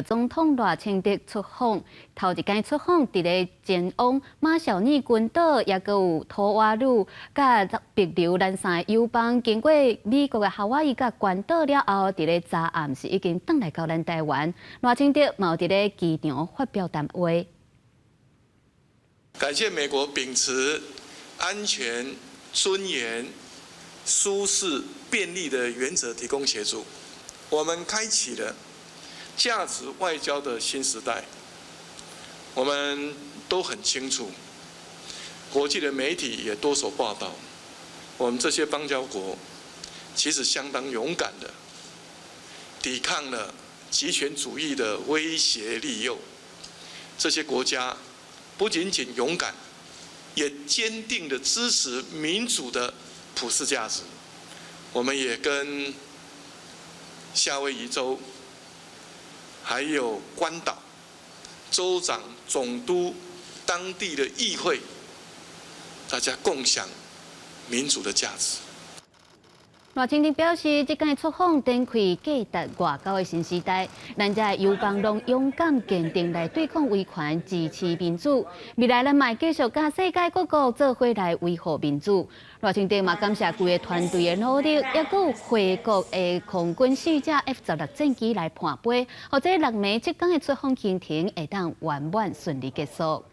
總統賴清德出訪，頭一工出訪，佇咧前往馬紹爾群島，抑閣有吐瓦魯，佮帛琉咱三个友邦，經過美國的夏威夷佮關島了後，佇咧昨暗時已經轉來到咱台灣。賴清德嘛有佇咧機場發表談話。感謝美國秉持安全、尊嚴、舒適、便利的原則提供協助，我們開啟了價值外交的新時代。我們都很清楚，國際的媒體也多所報道，我們這些邦交國其實相當勇敢的抵抗了極權主義的威脅利誘。這些國家不僅僅勇敢，也堅定的支持民主的普世價值。我們也跟夏威夷州，還有關島州長、總督、當地的議會，大家共享民主的價值。賴清德表示，這擺出訪展開價值外交的新時代，咱遮友邦攏勇敢堅定來對抗威權，支持民主。未來咱嘛會繼續佮世界各國做伙來維護民主。賴清德嘛感謝規个團隊的努力，抑閣有回國的空軍四架 F-16戰機來伴飛，予這六暝七工的出訪行程會當圓滿順利結束。